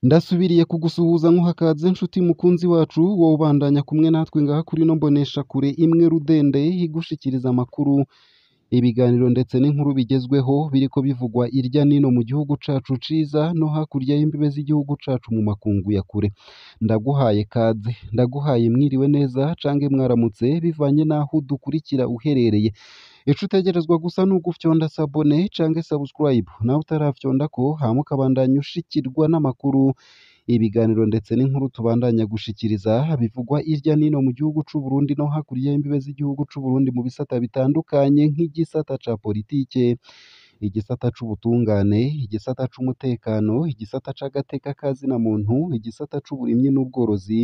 Ndasubiriye kugusuhuza nkuhakaze nshuti mukunzi wacu, wowe ubandanya kumwe natwe ngaha kuri ino mboneshakure imwe rudende igushikiriza amakuru, ibiganiro ndetse n'inkuru bigezweho biriko bivugwa irya nino mu gihugu cacu ciza no hakurya y'imbibe z'igihugu cacu mu makungu ya kure. Ndaguhaye kaze, ndaguhaye mwiriwe neza canke mwaramutse bivanye n'aho udukurikira uherereye. Ico utegerezwa gusa ni ugufyonda sabone canke subscribe, nawe utarafyondako hama ukabandanya ushikirwa n'amakuru, ibiganiro ndetse n'inkuru tubandanya gushikiriza bivugwa irya nino mu gihugu c'u Burundi no hakurya y'imbibe z'igihugu c'u Burundi mu bisata bitandukanye nk'igisata ca politike, igisata c'ubutungane, igisata c'umutekano, igisata c'agateka ka zina muntu, igisata c'uburimyi n'ubworozi,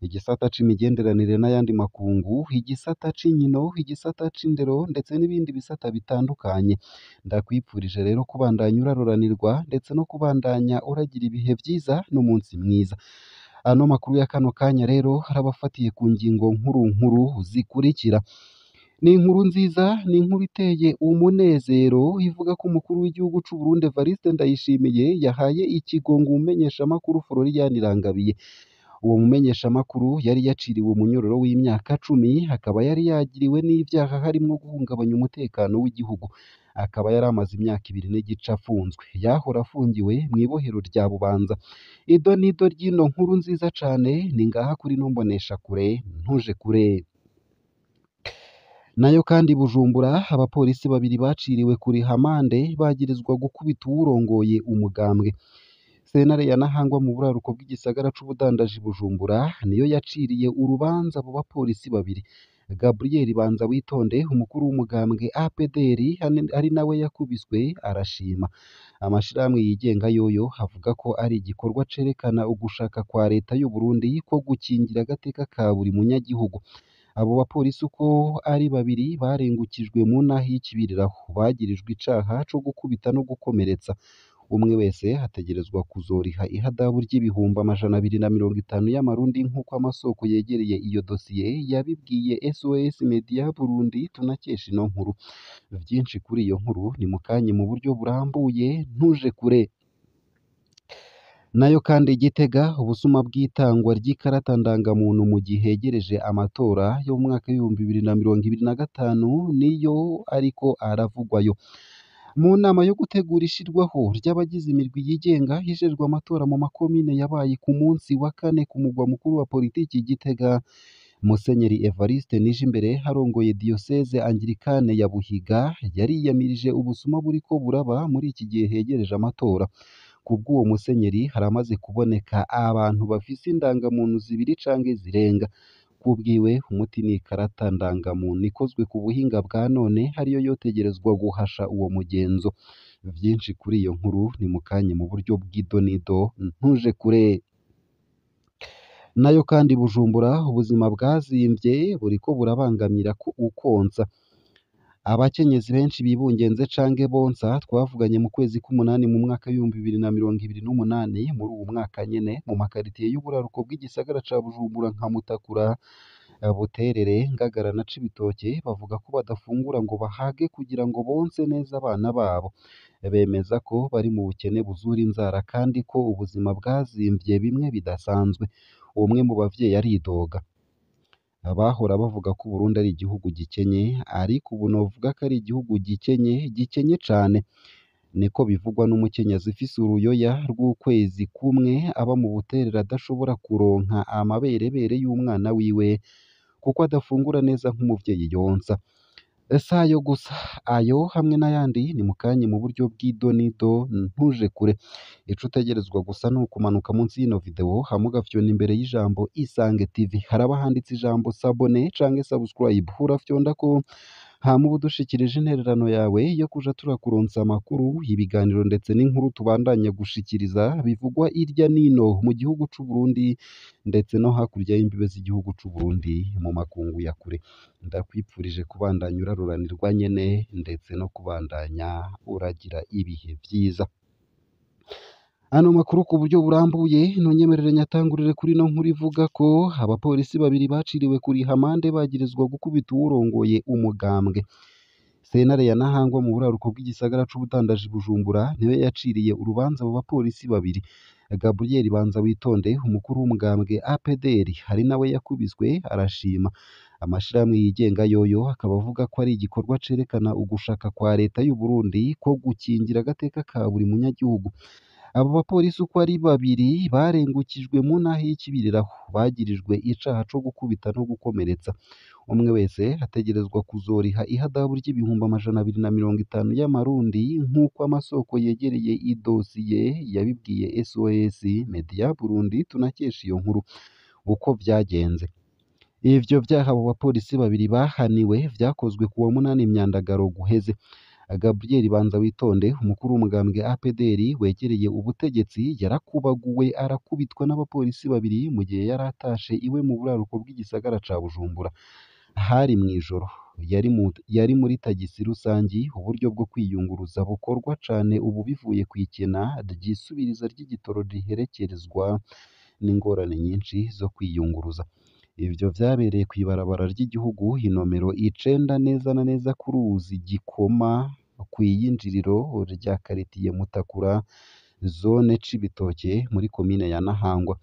igisata c'imigenderanire n'ayandi makungu, igisata c'inkino, igisata c'indero ndetse n'ibindi bisata bitandukanye. Ndakwipfurije rero kubandanya uraroranirwa ndetse no kubandanya uragira ibihe vyiza n'umunsi mwiza. Ano makuru ya kano kanya rero arabafatiye ku ngingo nkuru nkuru zikurikira. Ni inkuru nziza, ni inkuru iteye umunezero ivuga ko umukuru w'igihugu c'u Burundi Evariste Ndayishimiye yahaye ikigongo umumenyeshamakuru Florian Irangabiye. Uwo mumenyeshamakuru yari yaciriwe umunyororo w'imyaka 10, akaba yari yagiriwe n'ivyaha harimwo guhungabanya umutekano w'igihugu. Akaba yari amaze imyaka 2.5 afunzwe. Yahora afungiwe mw'ibohero rya Bubanza. Ido n'ido ry'ino nkuru nziza cane ni ngaha kuri ino mboneshakure, ntuje kure. Nayo kandi i Bujumbura abapolisi babiri baciriwe kuriha amande bagirizwa gukubita uwurongoye umugambwe. Sentare ya Ntahangwa mu buraruko bw'igisagara c'ubudandaji Bujumbura niyo yaciriye urubanza abo bapolisi babiri. Gabriel Banzawitonde umukuru w'umugambwe APDR ari nawe yakubiswe arashima. Amashirahamwe yigenga yoyo avuga ko ari igikorwa cerekana ugushaka kwa leta y'u Burundi ko gukingira agateka ka buri munyagihugu. Abo bapolisi uko ari babiri barengukijwe mu ntahe y'ikibiriraho, bagirijwe icaha co gukubita no gukomeretsa. Umwe wese ategerezwa kuzoriha ihadabu ry'ibihumbi 250 y'amarundi nk'uko amasoko yegereye iyo dosiye yabibwiye SOS Media Burundi tunakesha ino nkuru. Vyinshi kuri iyo nkuru ni mukanye mu buryo burambuye, ntuje kure. Nayo kandi i Gitega ubusuma bw'itangwa ry'ikarata ndangamuntu mu gihe hegereje amatora yo mu mwaka w'2025 niyo ariko aravugwayo. Mu nama yo gutegura ishirwaho ry'abagize imirwi yigenga ijejwe amatora mu makomine yabaye ku munsi wa kane ku mugwa mukuru wa politiki Gitega, Musenyeri Evariste Nijimbere arongoye Diyoseze Anglikane ya Buhiga yariyamirije ubusuma buriko buraba muri iki gihe hegereje amatora. Kubw'uwo musenyeri haramaze kuboneka abantu bafise indangamuntu zibiri canke zirenga. Kubwiwe umuti ni ikarata ndangamuntu ikozwe ku buhinga bwa none ariyo yotegerezwa guhasha uwo mugenzo. Vyinshi kuri iyo nkuru ni mukanye mu buryo bw'idonido, ntuje kure. Nayo kandi Bujumbura ubuzima bwazimvye buriko burabangamira ukonsa. Abakenyezi benshi bibungenze canke bonsa twavuganye mu kwezi k'umunani mu mwaka w'2028 muri uwu mwaka nyene mu makaritiye y'uburaruko bw'igisagara ca Bujumbura nka Mutakura, Buterere, Ngagara na Cibitoke bavuga ko badafungura ngo bahage kugira ngo bonse neza abana babo. Bemeza ko bari mu bukene buzura inzara kandi ko ubuzima bwazimvye bimwe bidasanzwe. Umwe mu bavyeyi aridoga. Abahora bavuga ko Uburundi ari igihugu gikenye, ariko ubu novuga ko ari igihugu gikenye, gikenye cane. Niko bivugwa n'umukenyezi ufise uruyoya rw'ukwezi kumwe aba mu Buterere adashobora kuronka amaberebere y'umwana wiwe kuko adafungura neza nk'umuvyeyi yonsa. Si ayo gusa, ayo hamwe n'ayandi ni mukanye mu buryo bw'idonido, ntuje kure. Ico utegerezwa gusa ni ukumanuka munsi y'ino video hama ugafyonda imbere y'ijambo Isange TV. Haraba handitse ijambo sabone canke subscribe, urafyondako hama uba udushikirije intererano yawe yo kuja turakuronsa amakuru, ibiganiro ndetse n'inkuru tubandanya gushikiriza bivugwa irya nino mu gihugu c'u Burundi ndetse no hakurya y'imbibe z'igihugu c'u Burundi mu makungu ya kure. Ndakwipfurije kubandanya uraroranirwa nyene ndetse no kubandanya uragira ibihe vyiza. Ano makuru ku buryo burambuye ntunyemerere nyatangurire kuri ino nkuru ivuga ko abapolisi babiri baciriwe kuriha amande bagirizwa gukubita uwurongoye umugambwe. Sentare ya Ntahangwa mu buraruko bw'igisagara c'ubudandaji Bujumbura niyo yaciriye urubanza abo bapolisi babiri. Gabriel Banzawitonde, umukuru w'umugambwe APDR, hari nawe yakubiswe arashima. Amashirahamwe yigenga yoyo akaba avuga ko ari igikorwa cerekana ugushaka kwa leta y'u Burundi ko gukingira agateka ka buri munyagihugu. Abo bapolisi uko ari babiri barengukijwe mu ntahe y'Ikibiriraho, bagirijwe icaha co gukubita no gukomeretsa. Umwe wese ategerezwa kuzoriha ihadabu ry'ibihumbi 250 y'amarundi, nk'uko amasoko yegereye idosiye yabibwiye SOS Media Burundi tunakesha iyo nkuru. Uko vyagenze: Ivyo vyaha abo bapolisi babiri bahaniwe vyakozwe kuwa munani Myandagaro guheze. Gabriel Banzawitonde, umukuru w'umugambwe APDR wegereye ubutegetsi, yarakubaguwe arakubitwa n'abapolisi babiri mu gihe yari atashe iwe mu buraruko bw'igisagara ca Bujumbura. Hari mw'ijoro, yari muri tagisi rusangi, uburyo bwo kwiyunguruza bukorwa cane ubu bivuye kw'ikena ryisubiriza ry'igitoro riherekezwa n'ingorane nyinshi zo kwiyunguruza. Ivyo vyabereye kw'ibarabara ry'igihugu inomero 9 neza na neza ku ruzi Gikoma kw'iyinjiriro rya karitiye Mutakura, zone Cibitoke muri komine ya Ntahangwa.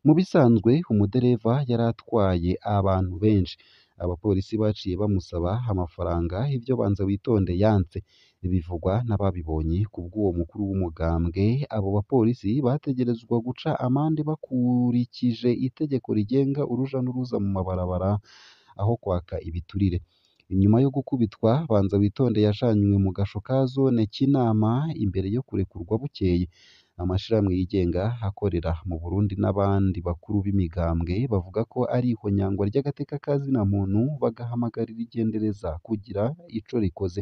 Mu bisanzwe umudereva yari atwaye abantu benshi. Abapolisi baciye bamusaba amafaranga, ivyo Banzawitonde yanse. Bivugwa n'ababibonye. Kubw'uwo mukuru w'umugambwe, abo bapolisi bategerezwa guca amande bakurikije itegeko rigenga uruja n'uruza mu mabarabara aho kwaka ibiturire. Inyuma yo gukubitwa, Banzawitonde yajanywe mu gasho ka zone Kinama imbere yo kurekurwa bukeye. Amashirahamwe yigenga akorera mu Burundi n'abandi bakuru b'imigambwe bavuga ko ari ihonyangwa ry'agateka ka zina muntu, bagahamagarira igendereza kugira ico rikoze.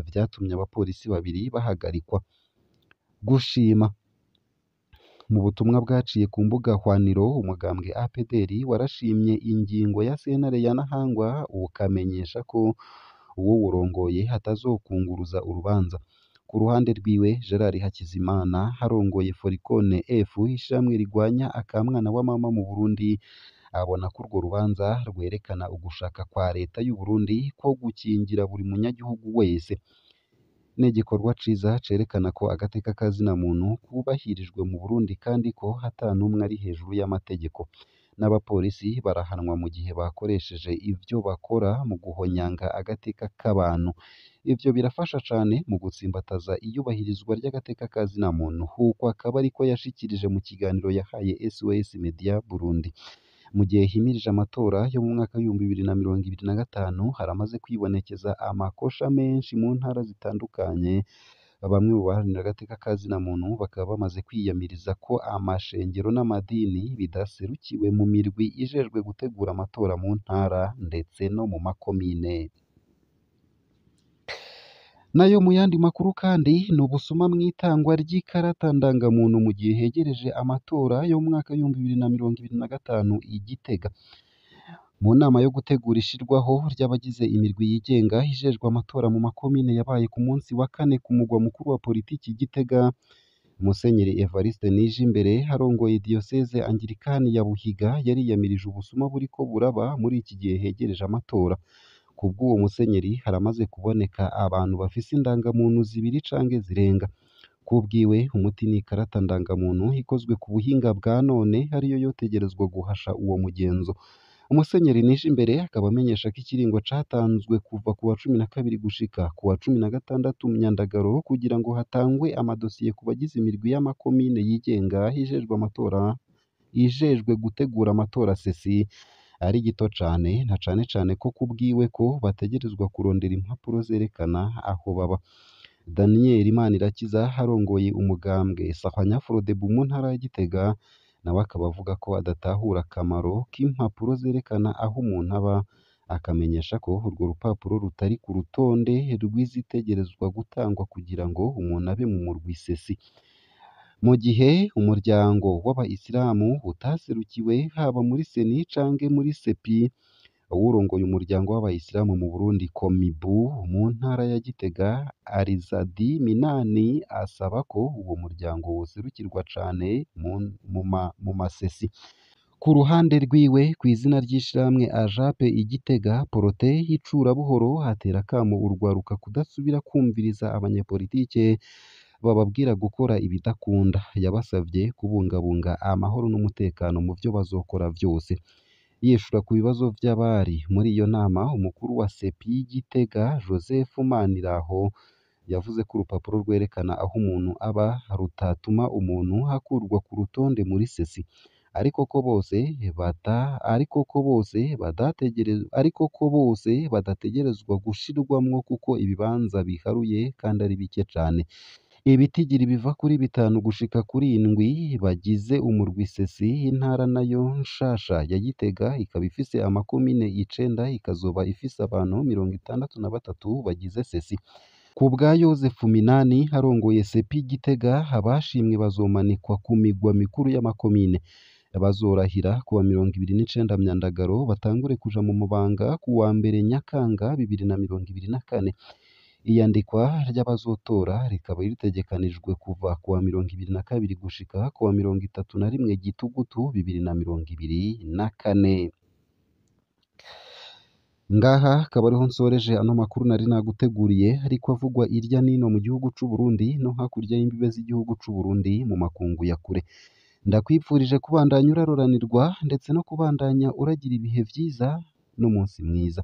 Vyatumye abapolisi babiri bahagarikwa. Gushima: Mu butumwa bwaciye ku mbuga hwaniro, umugambwe APDR warashimye ingingo ya sentare ya Ntahangwa, ukamenyesha ko uwuwurongoye atazokwunguruza urubanza. Ku ruhande rwiwe, Gerard Hakizimana arongoye Foricone F, ishirahamwe rigwanya akamwana wa mama mu Burundi, abona ko urwo rubanza rwerekana ugushaka kwa leta y'u Burundi ko gukingira buri munyagihugu wese. Ni igikorwa ciza cerekana ko agateka ka zina muntu kubahirijwe mu Burundi kandi ko ata n'umwe ari hejuru y'amategeko. N'abapolisi barahanwa mu gihe bakoresheje ivyo bakora mu guhonyanga agateka k'abantu. Ivyo birafasha cane mu gutsimbataza iyubahirizwa ry'agateka ka zina muntu. Uko akaba ariko yashikirije mu kiganiro yahaye SOS Media Burundi. Mu gihe himirije amatora yo mu mwaka w'2025, haramaze kwibonekeza amakosha menshi mu ntara zitandukanye. Bamwe mu baharanira agateka ka zina muntu bakaba bamaze kwiyamiriza ko amashengero n'amadini bidaserukiwe mu mirwi ijejwe gutegura amatora mu ntara ndetse no mu makomine. Nayo mu yandi makuru kandi ni ubusuma mw'itangwa ry'ikarata ndangamuntu mu gihe hegereje amatora yo mu mwaka w'2025 i Gitega. Mu nama yo gutegura ishirwaho ry'abagize imirwi yigenga ijejwe amatora mu makomine yabaye ku munsi wa kane ku mugwa mukuru wa politiki Gitega, Musenyeri Evariste Nijimbere arongoye Diyoseze Anglikani ya Buhiga yariyamirije ubusuma buriko buraba muri iki gihe hegereje amatora. Kubw'uwo musenyeri haramaze kuboneka abantu bafise indangamuntu zibiri canke zirenga. Kubwiwe umuti ni ikarata ndangamuntu ikozwe ku buhinga bwa none ariyo yotegerezwa guhasha uwo mugenzo. Musenyeri Nijimbere akaba amenyesha ko ikiringo catanzwe kuva ku wa 12 gushika ku wa 16 Myandagaro kugira ngo hatangwe amadosiye ku bagize imirwi y'amakomine yigenga ijejwe amatora ijejwe gutegura amatora CECI ari gito cane, na cane cane ko kubwiwe ko bategerezwa kurondera impapuro zerekana aho baba. Daniel Manirakiza arongoye umugambwe Sahwanya-Frodebu mu ntara ya Gitega, nawe akaba avuga ko adatahura akamaro k'impapuro zerekana aho umuntu aba, akamenyesha ko urwo rupapuro rutari ku rutonde rw'izitegerezwa gutangwa kugira ngo umuntu abe mu murwi CECI. Mu gihe umuryango w'abayisilamu utaserukiwe haba muri CENI canke muri CEPI, uwurongoye umuryango w'abayisilamu mu Burundi Komibu mu ntara ya Gitega Arizadi Minani asaba ko uwo muryango woserukirwa cane mu masesi. Ku ruhande rwiwe, kw'izina ry'ishirahamwe AJAPE i Gitega, Protais Icurabuhoro atera akamo urwaruka kudasubira kwumviriza abanyepolitike bababwira gukora ibidakunda. Yabasavye kubungabunga amahoro n'umutekano mu vyo bazokora vyose. Yishura ku bibazo vy'abari muri iyo nama, umukuru wa CEPI Gitega, Joseph Maniraho, yavuze ko urupapuro rwerekana aho umuntu aba rutatuma umuntu akurwa ku rutonde muri sesi, ariko ko bose bata ariko ko bose badategere ariko ko bose badategerezwa gushirwamwo kuko ibibanza biharuye kandi ari bike cane. Ibitigiri biva kuri 5 gushika kuri 7 bagize umurwi sesi. Intara nayo nshasha ya Gitega ikaba ifise amakomine 9, ikazoba ifise abantu 63 bagize sesi. Ku bwa Yozefu Minani arongoye CEPI Gitega, abashimwe bazomanikwa ku migwa mikuru y'amakomine. Bazorahira kuwa 29 Myandagaro, batangure kuja mu mabanga kuwa 1 Nyakanga 2024. Iyandikwa ry'abazotora rikaba ritegekanijwe kuva kuwa 22 gushika kuwa 31 Gitugutu 2024. Ngaha akaba ariho nsoreje ano makuru nari naguteguriye, ariko avugwa irya nino mu gihugu c'u Burundi no hakurya y'imbibe z'igihugu c'u Burundi mu makungu ya kure. Ndakwipfurije kubandanya uraroranirwa ndetse no kubandanya uragira ibihe vyiza n'umunsi mwiza.